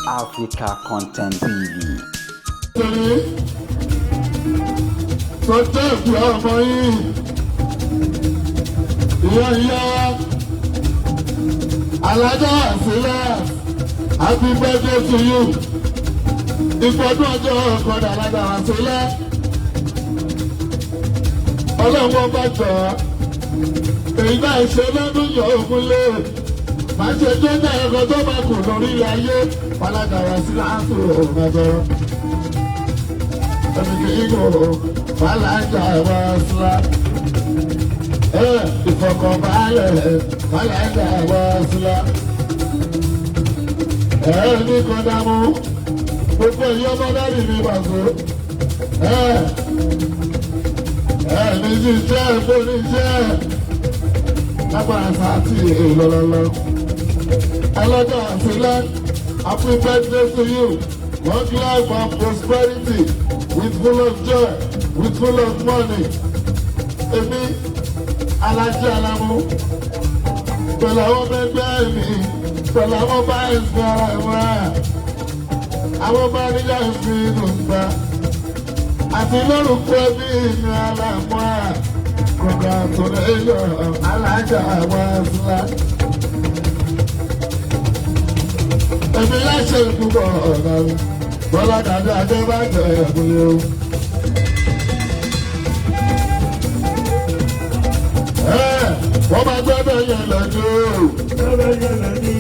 Africa Content TV. Torí tọ́jọ́ ìpè ọmọ yìí, ìyá ìyá alájọ́ àṣírà, happy birthday to you. Ìfọdún ọjọ́ ọ̀kadà alájà àṣírà. Ọlọ́run ọba jọ èyí náà ṣe lọ́dún yọ ògùn lé. Má ṣe tó ní ẹ̀kọ́ tó bá kù lórí ayé. Alájà àṣírà á sùn òun ẹ̀dọ́ fàlàjà wá sílá. Ìfọ̀kànbalẹ̀ fàlàjà wá sílá. Ní kọ́dámú gbogbo èyí ọmọ dábì mi bàṣọ. Ní ṣiṣẹ́ fóníṣẹ́ lágbára sáàtì lọ́lọ́lọ́. Ọlọ́jọ́ àṣìlẹ̀, happy birthday to you. Long life and prosperity, with full of joy, with full of money. Èmi, Alájí Alámú, pẹ̀lú àwọn ọmọ ẹgbẹ́ mi, pẹ̀lú àwọn bá ẹ̀sìn ara ìwọ̀n àwọn bá níyà fi inú gbà. Àti lórúkọ ẹbí mi Alámú à, congratulations, Alájà Wàsílà. Èmi láṣẹ ìpúpọ̀ ọ̀gá mi. Bọ́lá dàbí Adébájọ́ ẹ̀kúnlé o. Wọ́n máa gbẹ́bẹ̀ yẹn lọ́jọ́. Gbẹ́bẹ̀ yẹn lọ ní.